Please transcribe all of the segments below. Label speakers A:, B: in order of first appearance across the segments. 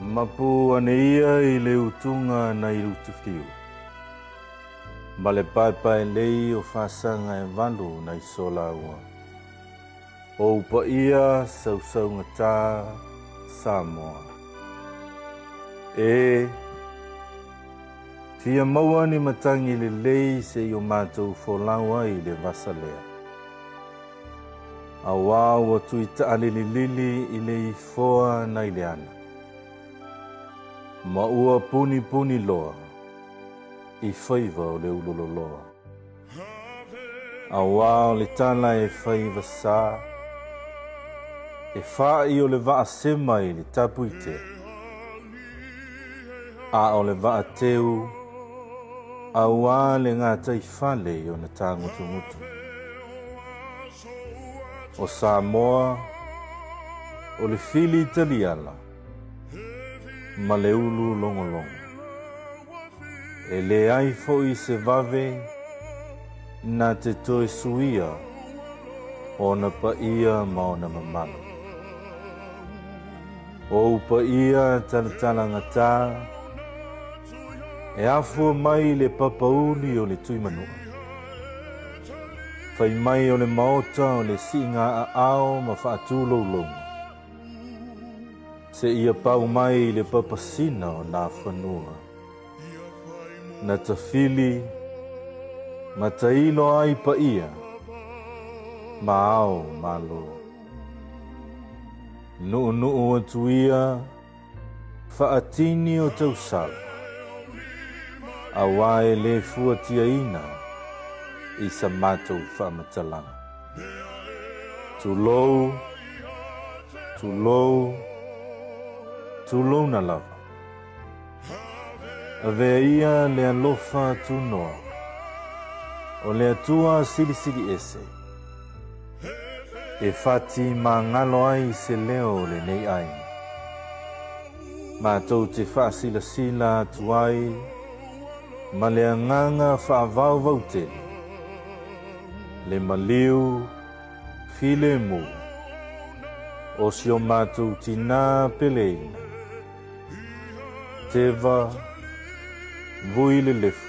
A: Mapu ane ia i le utuga nai Utufiu ma le paepaelei o fasaga e valu nai Solaua. O ou paia sausaugata Samoa. E fia maua ni matagi lelei se i o matou folau ai i le vasa lea. Auā ua tui taalililili i le ifoa nai le ana, ma ua punipuni loa i faiva o le ulololoa. Auā o le tala e fai vasā, e fa'i o le vaa sema i le tapuitea, a o le vaa teu auā le gataifale i ona tagutugutu. O Samoa, o le fili taliala ma le ulu logologo. E leai foi se vave na te toe suia ona paia ma ona mamalu. O ou paia talatalagata, e afua mai i le papauli o le Tuimanua. Fai mai o le Maota o le siiga aao ma faatūloulouga, seia pau mai i le papasina o nā fanua. Na tafili ma tailo ai paia ma ao malo. Nuunuu atu ia faatini o tausala, auā e le fuatiaina i sa matou faamatalaga. Tulou, tulou, tulouna lava. Avea ia le alofa tunoa o le Atua Silisili Ese e fati magalo ai se leo o lenei aiga. Matou te faasilasila atu ai ma le agaga faavauvau tele, le maliu filemu o si o matou tinā peleina. Teva, Vui Lelefu,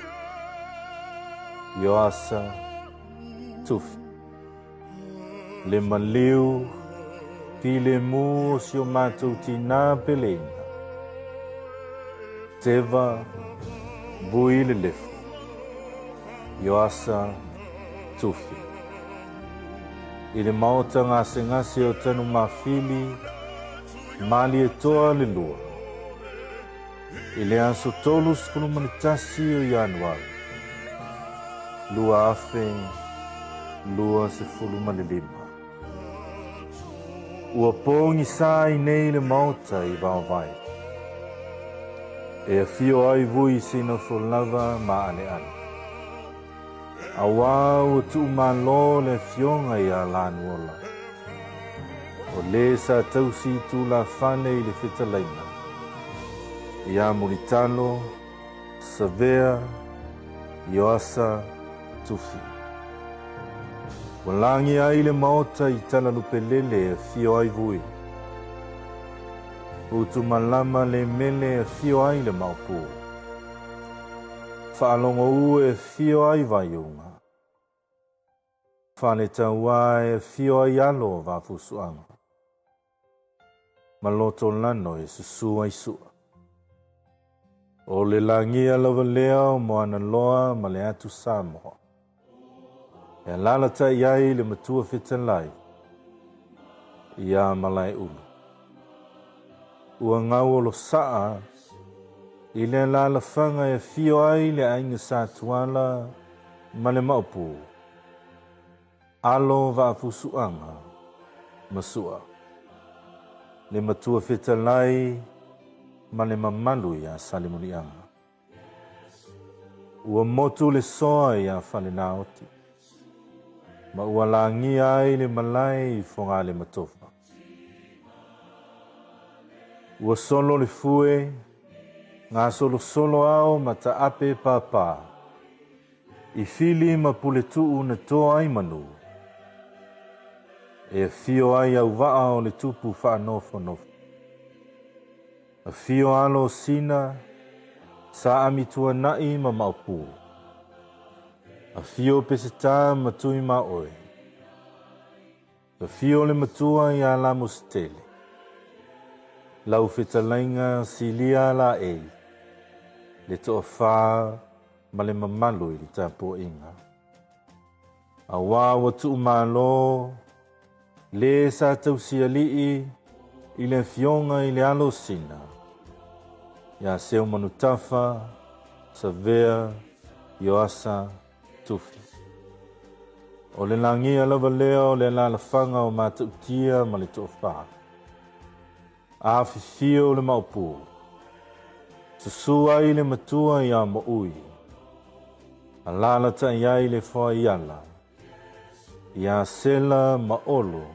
A: Ioasa, Tufi. Le maliu, filemu o si o matou tinā peleina. Teva, Vui Lelefu, Ioasa, Tufi. I le maota gasegase o Tanumafili, Malietoa le lua. I le aso 31 o Ianuari 2025, ua pogisa ai nei le Maota i Vaovae, e afio ai Vui Sinofo lava ma Aleale. Auā ua tuumalo le afioga iā Lanuola, o lē sa tausi tulafale i le fetalaiga iā Mulitalo, Savea, Ioasa, Tufi. Ua lagi ai le maota i Talalupelele e afio ai Vui. Utumalama le mele e afio ai le Maopu. Faalogo u e afio ai Vaiuga. Faletauā e afio ai alo o Vafusuaga. Ma Lotolano e susu ai Sua. O le lagia lava lea o Moanaloa ma le atu Samoa. E alalatai ai le matua fetalai iā Malaeulu. Ua gauolosaa i le alalafaga e afio ai le aiga Satuala ma le Maopu, alo Vaafusuaga ma Sua, le matua fetalai ma le mamalu iā Salemuliaga. Ua motu le soa iā Falenaoti, ma ua lagia ai le malae i Fogalematofa. Ua solo le fue, gasolosolo ao ma taape pāpā, i fili ma puletuu na toa ai manu, e afio ai auvaa o le tupu faanofonofo. Afio alo o Sina, Sa Amituana'i ma Maopu. Afio Peseta ma Tuimaoe. Afio le matua ia Lamositele. Lau fetalaiga Silia Laei, le toafa ma le mamalu i le tapuaiga. Aua ua tuumalo le sa tausialii i le afioga i le alo o Sina, ia Seumanutafa Savea Ioasa Tufi. O le lagia lava lea o le alalafaga o Matautia ma le Toafa. Afifio le Maopu. Susu ai le matua ia Maui. Alalatai ai le Foaiala. Ia Sela ma Olo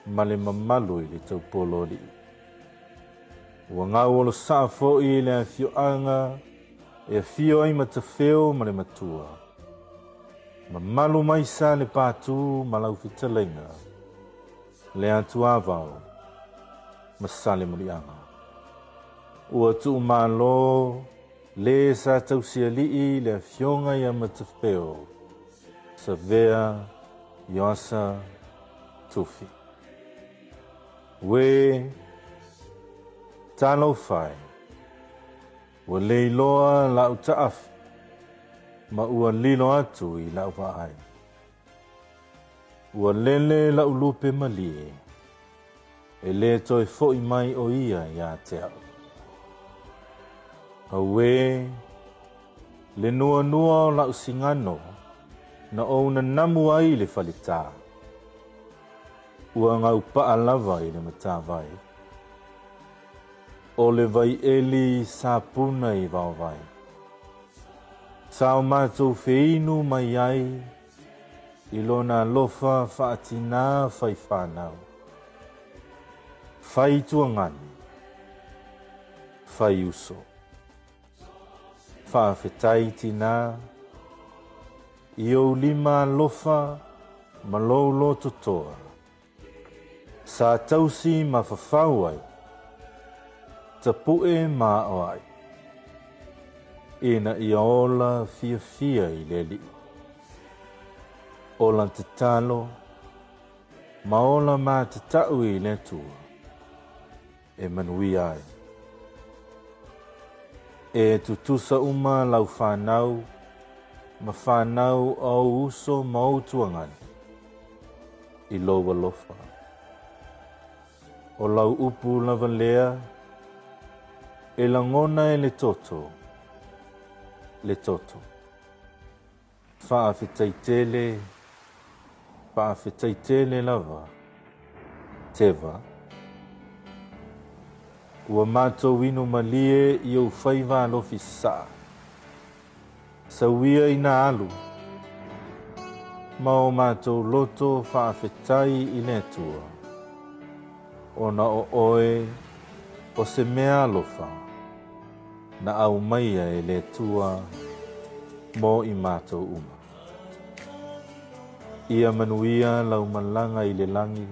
A: ma le mamalu i le taupoloalii. Ua gauolosaa foi le afioaga e afio ai Matafeo ma le matua. Mamalu mai Salepatu ma lau fetalaiga, le Atuavao ma Salemuliaga. Ua tuumalo le sa tausialii le afioga ia Matafeo, Savea, Ioasa, Tufi. Uē, talofa e! Ua le iloa la'u taafi, ma ua lilo atu i la'u vaai. Ua lele la'u lupe malie, e le toe fo'i mai o ia iā te a'u. Auē, le nuanua o la'u sigano na ou nanamu ai i le faletā! Ua gaupa'a lava i le matavai. O le vaieli sa puna i vaovai. Sa o matou feinu mai ai i lona alofa faatinā fai fanau. Fai tuagane, fai uso. Faafetai tinā i ou lima alofa ma lou loto toa. Sa tausi ma fafau ai, tapu'e ma aoai, ina ia ola fiafia i le Alii. Ola tatalo ma ola matata'u i le Atua e manuia ai. E tutusa uma lau fanau ma fanau a ou uso ma ou tuagane i lou alofa. O lau upu lava lea e lagona e le toto, le toto. Faafetai tele, faafetai tele lava, Teva. Ua matou inu malie i ou faiva alofi sasaa. Sauia ina alu, ma o matou loto faafetai i le Atua, ona o oe o se mea alofa na aumaia e le Atua mo i matou uma. Ia manuia lau malaga i le lagi,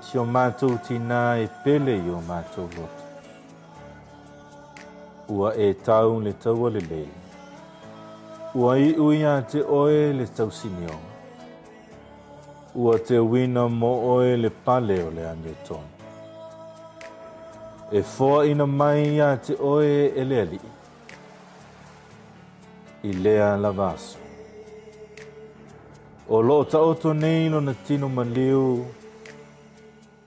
A: si o matou tinā e pele i o matou loto. Ua e tau le taua lelei. Ua iu iā te oe le tausinioga. Ua teuina mo oe le pale o le amiotonu. E foaina mai iā te oe e le Alii i lea lava aso. O lo o taoto nei lona tino maliu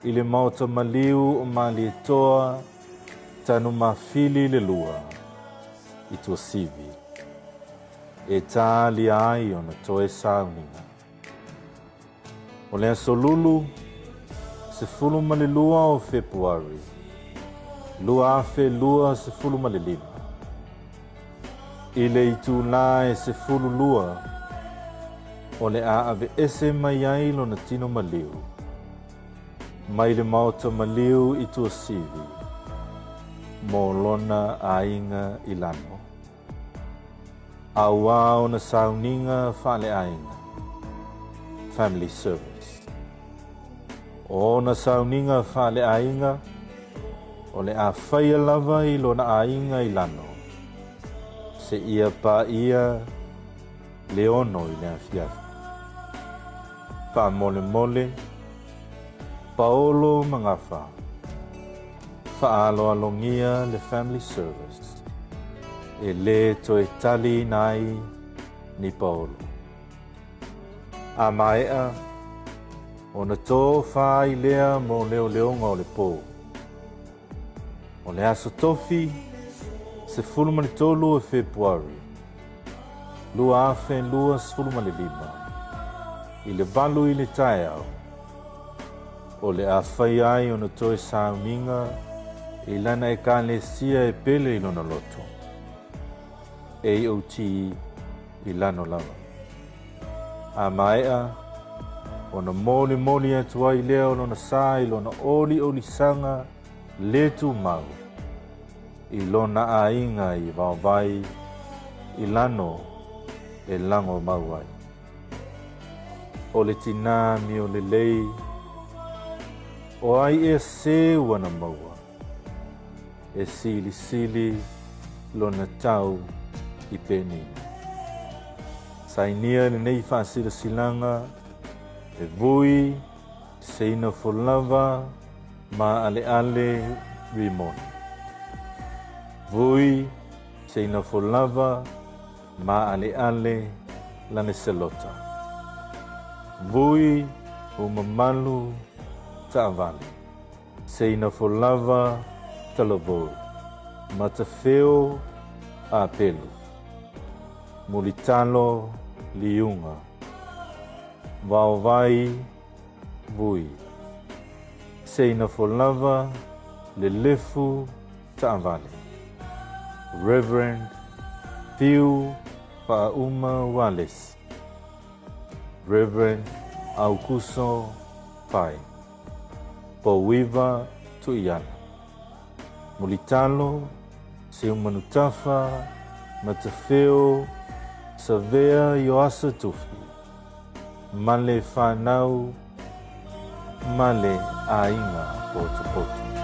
A: I le maota maliu o Malietoa, Tanumafili le lua i Tuasivi, e tālia ai ona toe sauniga. O le aso Lulu, 12 o Fepuari, 2025, i le itulā e 12 o le a aveese mai ai lona tino maliu, Mai le maota maliu i Tuasivi mo lona aiga i Lano. Auā ona sauniga faaleaiga, family service. O ona sauniga faaleaiga, O le a faia lava i lona aiga i Lano, seia paia le 6 i le afiafi. Faamolemole, Paolo Magafa, faaaloalogia le Family Service e le toe taliina ai ni paolo. A maea, ona tofa ai lea mo leoleoga o le po. O le aso Tofi, 13 o Fepuari, 2025, i le 8 i le taeao, o le a faia ai ona toe sauniga i lana Ekalesia e pele i lona loto. AOT i lano lava. A maea, ona molimoli atu ai lea o lona sa i lona oliolisaga le tumau i lona aiga i Vaovai i lano e lago mau ai. O le tinā mio lelei, o ai ea se ua na maua? E silisili lona tau i Penina. Sainia lenei faasilasilaga e vui seina folava ma aleale Rimoni. Vui seina folava ma aleale Laneselota. Vui o mamalu taavale. Seinafo lava talavou, matafeo apelu, mulitalo liuga, vaovai vui, seinafo lava lelefu taavale. Reverend Fiu Faauma Walesi, Reverend Aukuso Fai. Pouiva Tuiala, Mulitalo, Seumanutafa, Matafeo, Savea Ioasa Tufi, Male Whanau, Male Aiga Potopoto.